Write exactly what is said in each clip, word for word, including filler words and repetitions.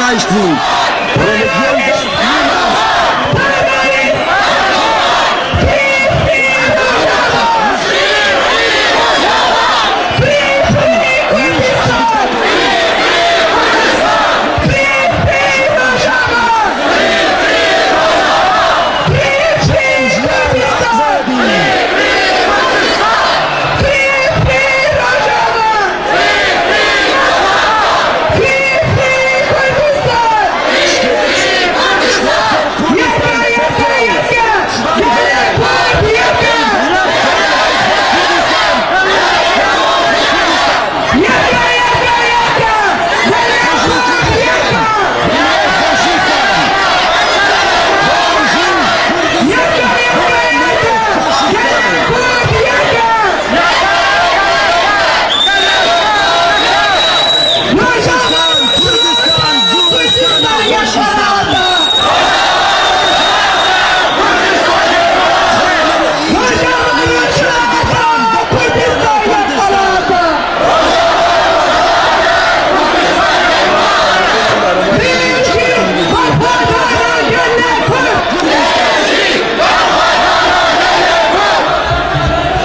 Leistung. Religion darf niemals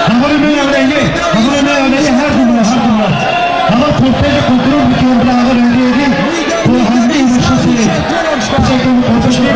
Hevalê me ya Leylê, hevalê me ya Leylê her dumre, her dumre. Heval kortejê kontrol bikin, bila heval hêdî hêdî, ku hemî weşî sê, piçekên kortejê.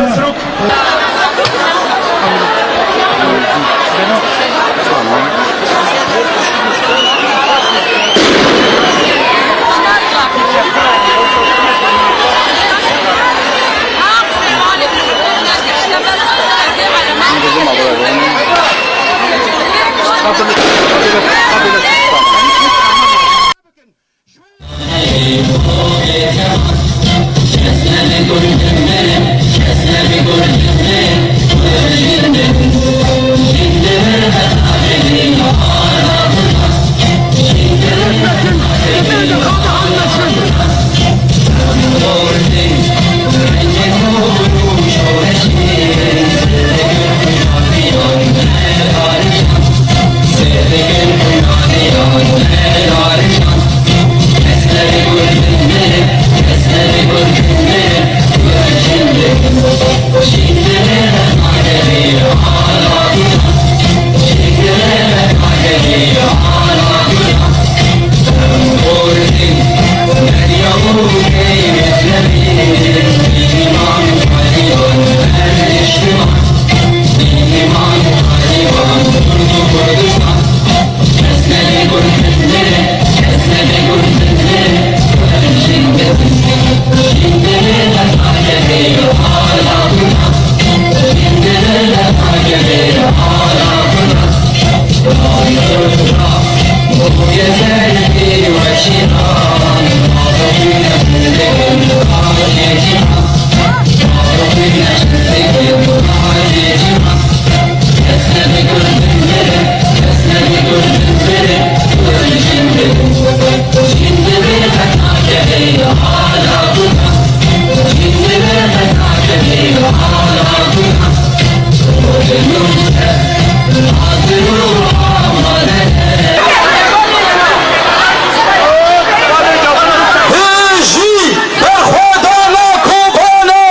Hêjî berxwedana Kobanê!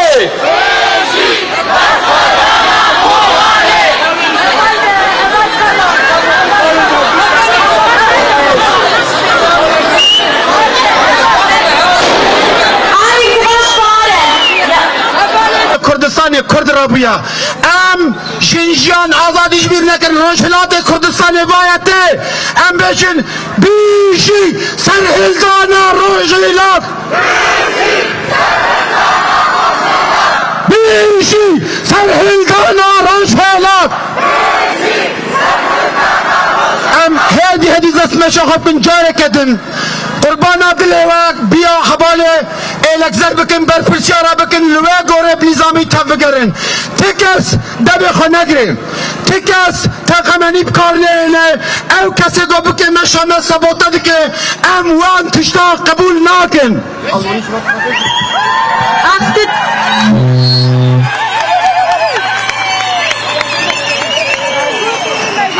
Kurdistanê Kurd rabûya. Em jin, jiyan, azadî ji bîr nekin. Rojhilatê Kurdistanê vaye tê. Em bêjin bijî serhildana Rojhilat. Bijî serhildana Rojhilat. Em hêdî hêdî destmeşa xwe bikin careke din. Qurbana dilê we biya hevalê êlekzer bikin, berpirsiyara bikin, li wê gorê bi nîzamî tevbigerin. Ti kes devê xwe negire. Ti kes teqemenî bi kar neyêne. Ew kesê ku bike meşa me sabote dike, em wan tişta qebûl nakin. Axtit.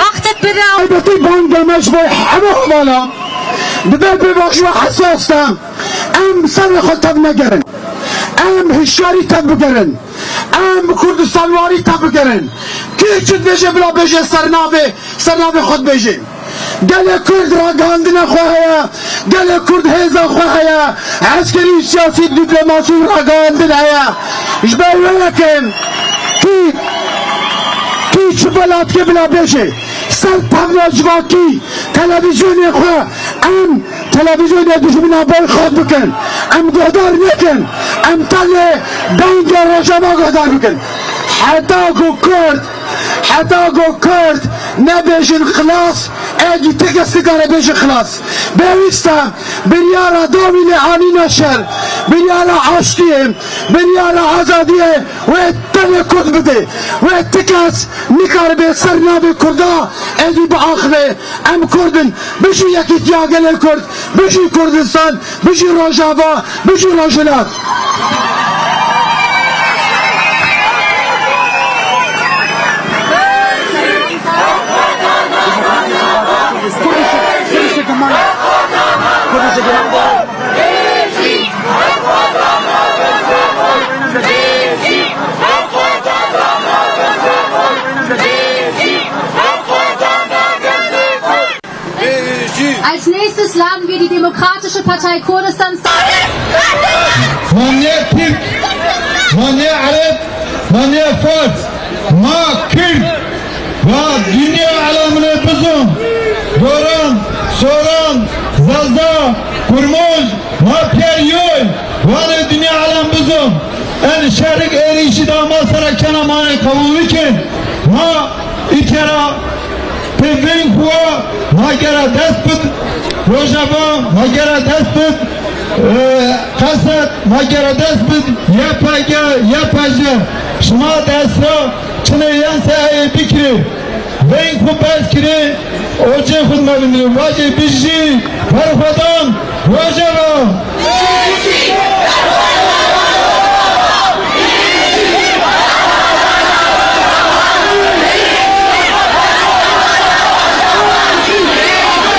Axtit bira. Taybetî banga me ji bo hemû hevala. Dibe pêvajoya hesas de. Em serê xwe tev negerin. Em hişyarî tevbigerin. Em kurdistanwarî tevbigerin. Kê çi dibêje bila bêje ser navê, ser navê xwe dibêje. Gelê Kurd ragihandina xwe heye. Gelê Kurd hêza xwe heye. Eskerî, siyasî, dîplomasî û ragihandin heye. Ji ber wê yekê kî, kî çi bela dike bila bêje. Ser tevna civakî, televîzyonê xwe, em televîzyonê dijmina boykot bikin. Em guhdar nekin. Em tenê dengê Rojava guhdar bikin. Heta ku Kurd, heta ku Kurd nebêjin xilas, êdî ti kes nikare bêjin xilas. Pêwîst e biryara dawî lê anîna şer, biryara aştiyê, biryara azadiyê wê tenê Kurd bide. Wê ti kes nikaribe ser navê Kurda êdî biaxive. Em Kurd in. Bijî yekîtiya gelê Kurd. Bijî Kurdistan. Bijî Rojava. Bijî Rojhilat. Als nächstes laden wir die Demokratische Partei Kurdistans. Ma ne Tirk, ma ne Ereb, ma ne Fars, ma Kird. Va dinya alemine bizon. Doran, Soran, Zaza, Kurmoj, ma piyer yoy. Vane dinya alem bizon. En şerik êrîşî da ma sera kena ma qebûl bikin. Ma Îtera pê veng xwe ma gera dest bid, Rojava ma gera dest bid, e, Qeset ma gera dest bid, Y P G, Y P J. Şima dest ra çinê yen se eyê bikirê. Veng xwe berz kirê, ocê xwe me binirê. Vacê bijî, berxwedan, Rojava!